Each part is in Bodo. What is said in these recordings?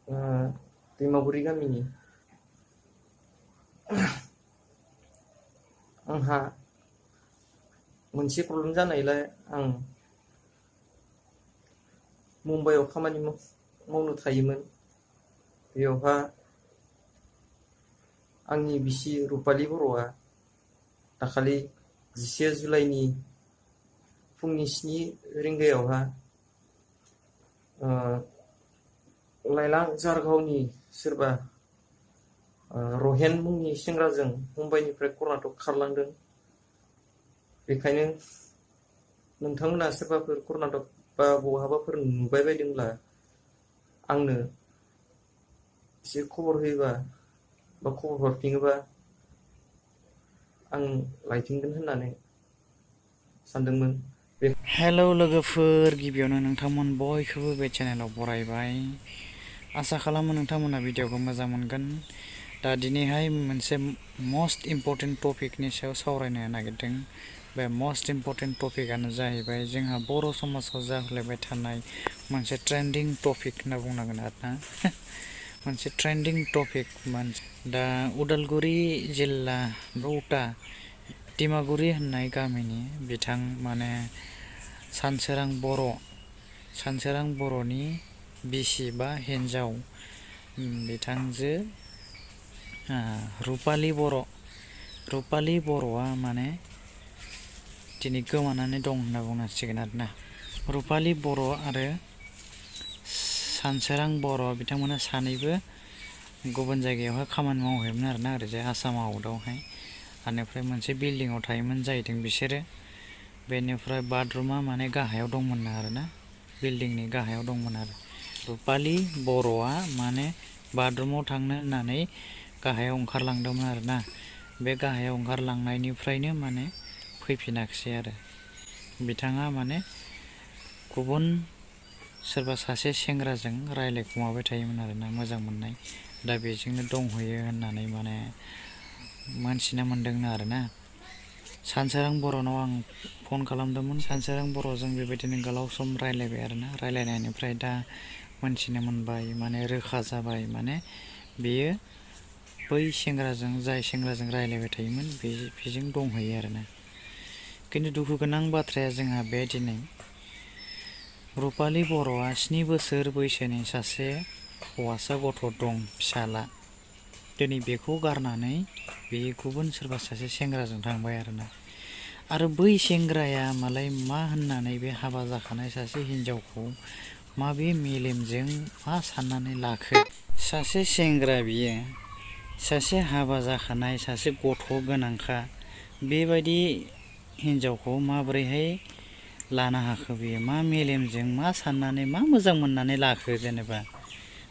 दैमागुरि गामिनि आंहा मोनसे प्रब्लेम जानायलाय आं मुम्बाइआव खामानि मावनो थायोमोन। बेयावहा आंनि बिसि रुपालि बर'आ दाखालि 11 जुलाइनि फुंनि 7 रिंगायावहा लाइलां जारगावनि सोरबा रहेन मुंनि सेंग्राजों मुम्बाइनिफ्राय कर्नाटक खारलांदों। बेखायनो नोंथांमोना सोरबाफोर कर्नाटक बा बहाबाफोर नुबाय बायदोंब्ला आंनो एसे खबर होयोबा बा खबर हरफिनोबा आं लायफिनगोन होननानै सानदोंमोन। हेलौ लोगोफोर, गिबियावनो नोंथांमोन बयखौबो बे चेनेलाव बरायबाय। आसा खालामो नोंथांमोना भिडिअखौ मोजां मोनगोन। दा दिनैहाय मोनसे मस्ट इम्परटेन्ट टपिकनि सायाव सावरायनो नागिरदों। बे मस्ट इम्परटेन्ट टपिकआनो जाहैबाय जोंहा बर' समाजाव जाफ्लेबाय थानाय मोनसे ट्रेन्डिं टपिक होनना बुंनांगोन आरोना। मोनसे ट्रेन्डिं टपिक। दा उदालगुरि जिल्ला रौता दिमागुरि होननाय गामिनि बिथां माने सानसोरां बर'नि बिसि बा हिन्जाव बिथांजो रुपालि बर'आ माने दिनै गोमानानै दं होनना बुंनांसिगोन आरोना। रुपालि बर' आरो सानसोरां बर' बिथांमोना सानैबो गुबुन जायगायावहाय खामानि मावहैयोमोन आरोना, ओरैजाय आसाम आवटआवहाय। बेनिफ्राय मोनसे बिल्डिङाव थायोमोन जाहैदों बिसोरो। बेनिफ्राय बाथरुमा माने गाहायाव दंमोन आरोना, बिल्डिंनि गाहायाव दंमोन आरो। रुपालि बर'आ माने बाथरुमाव थांनो होननानै गाहायाव ओंखारलांदोंमोन आरोना। बे गाहायाव ओंखारलांनायनिफ्रायनो माने फैफिनाखिसै आरो। बिथाङा माने गुबुन सोरबा सासे सेंग्राजों रायज्लायखुमाबाय थायोमोन आरोना, मोजां मोननाय। दा बेजोंनो दंहैयो होननानै माने मोनथिनो मोनदोंनो आरोना। सानसोरां बर'नाव आं फन खालामदोंमोन। सानसोरां बर'जों बेबायदिनो गोलाव सम रायज्लायबाय आरोना। रायज्लायनायनिफ्राय दा मोनथिनो मोनबाय, माने रोखा जाबाय, माने बेयो बै सेंग्राजों, जाय सेंग्राजों रायज्लायबाय थायोमोन बेजों दंहैयो आरोना। खिन्थु दुखु गोनां बाथ्राया जोंहा बे दिनै रुपालि बर'आ 7 बोसोर बैसोनि सासे हौवासा गथ' दं, फिसाला। दिनै बेखौ गारनानै बे गुबुन सोरबा सासे सेंग्राजों थांबाय आरोना। आरो बै सेंग्राया मालाय मा होननानै बे हाबा जाखानाय सासे हिन्जावखौ माबे मेलेमजों मा साननानै लाखो? सासे सेंग्रा बियो, सासे हाबा जाखानाय सासे गथ' गोनांखा, बेबायदि हिन्जावखौ माबोरैहाय लानो हाखो? बियो मा मेलेमजों, मा साननानै, मा मोजां मोननानै लाखो जेनेबा?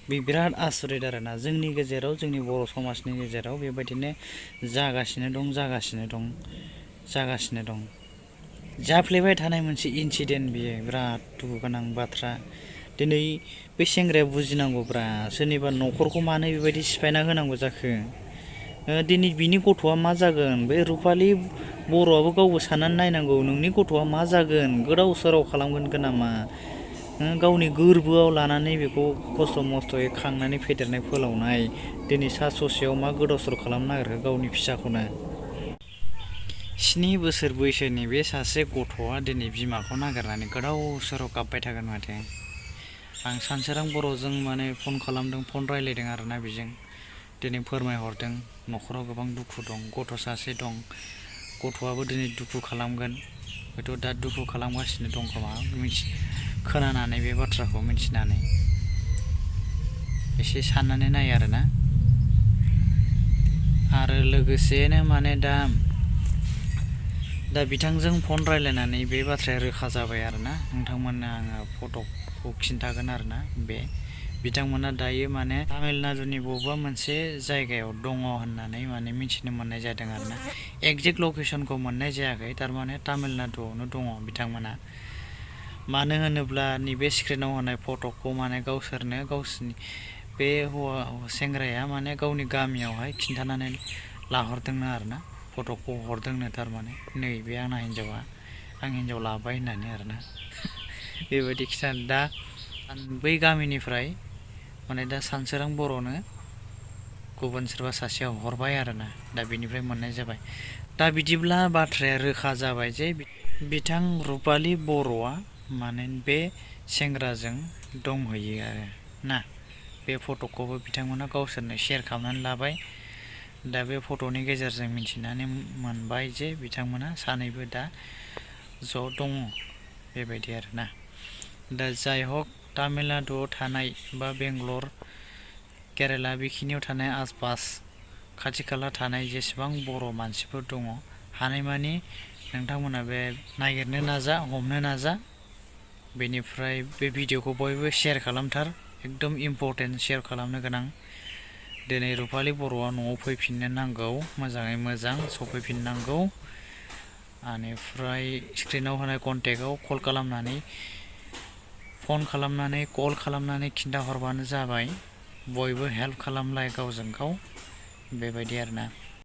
बे बिराद आसरित आरोना। जोंनि गेजेराव, जोंनि बर' समाजनि गेजेराव बेबायदिनो जागासिनो दं। जाफ्लेबाय थानाय मोनसे इन्सिडेन्ट बियो, बिराद दुखु गोनां बाथ्रा। दिनै बे सेंग्राया बुजिनांगौब्रा, सोरनिबा न'खरखौ मानो बेबायदि सिफायना होनांगौ जाखो? दिनै बिनि गथ'आ मा जागोन? बे रुपालि बर'आबो गावबो साननानै नायनांगौ, नोंनि गथ'आ मा जागोन? गोदाव सोराव खालामगोन नामा? गावनि गोरबोआव लानानै बेखौ खस्थ' मस्थ'यै खांनानै फेदेरनाय फोलावनाय, दिनै सा ससेयाव मा गोदाव सोराव खालामनो नागिरखो गावनि फिसाखौनो? 7 बोसोर बैसोनि बे सासे गथ'आ दिनै बिमाखौ नागिरनानै गोदाव सोराव गाबबाय थागोन माथो। आं सानसोरां बर'जों माने फन खालामदों, फन रायज्लायदों आरोना बेजों। दिनै फोरमायहरदों न'खराव गोबां दुखु दं, गथ' सासे दं। गथ'आबो दिनै दुखु खालामगोन, हयथ' दा दुखु खालामगासिनो दं खोमा, खोनानानै बे बाथ्राखौ मिथिनानै। एसे साननानै नाय आरोना। आरो लोगोसेनो माने दा बिथांजों फन रायज्लायनानै बे बाथ्राया रोखा जाबाय आरोना। नोंथांमोननो आङो फट'खौ खिन्थागोन आरोना। बिथांमोना दायो माने तामिलनाडुनि बबेबा मोनसे जायगायाव दङ होननानै माने मिथिनो मोननाय जादों आरोना। एक्जेक्ट लकेसनखौ मोननाय जायाखै, थारमाने तामिलनाडुआवनो दङ बिथांमोना। मानो होनोब्ला नैबे स्क्रिनाव होनाय फट'खौ माने गावसोरनि बे सेंग्राया माने गावनि गामियावहाय खिन्थानानै लाहरदोंनो आरोना। फट'खौ हरदोंनो, थारमाने नैबे आंना हिन्जावा, आं हिन्जाव लाबाय होननानै आरोना। बेबायदि खिन्थानो दा बै गामिनिफ्राय माने दा सानसोरां बर'नो गुबुन सोरबा सासेया हरबाय आरोना, दा बेनिफ्राय मोननाय जाबाय। दा बिदिब्ला बाथ्राया रोखा जाबाय जे बिथां रुपालि बर'आ माने बे सेंग्राजों दंहैयो आरो ना। बे फट'खौबो बिथांमोना गावसोरनो शेयार खालामनानै लाबाय। दा बे फट'नि गेजेरजों मिथिनानै मोनबाय जे बिथांमोना सानैबो दा ज' दङ बेबायदि आरोना। दा जाय हक तामिलनाडुआव थानाय बा बेंगलर, केरेला बेखिनियाव थानाय आसपास खाथि खाला थानाय जेसेबां बर' मानसिफोर दङ, हानायमानि नोंथांमोना बे नागिरनो नाजा, हमनो नाजा। बेनिफ्राय बे भिडिअखौ बयबो शेयार खालामथार, एकदम इम्परटेन्ट शेयार खालामनो गोनां। दिनै रुपालि बर'आ न'आव फैफिननो नांगौ, मोजाङै मोजां सफैफिननांगौ। बेनिफ्राय स्क्रिनाव होनाय कन्टेक्टआव फन खालामनानै कल खालामनानै खिन्थाहरबानो जाबाय। बयबो हेल्प खालामलाय गावजों गाव बेबायदि आरोना।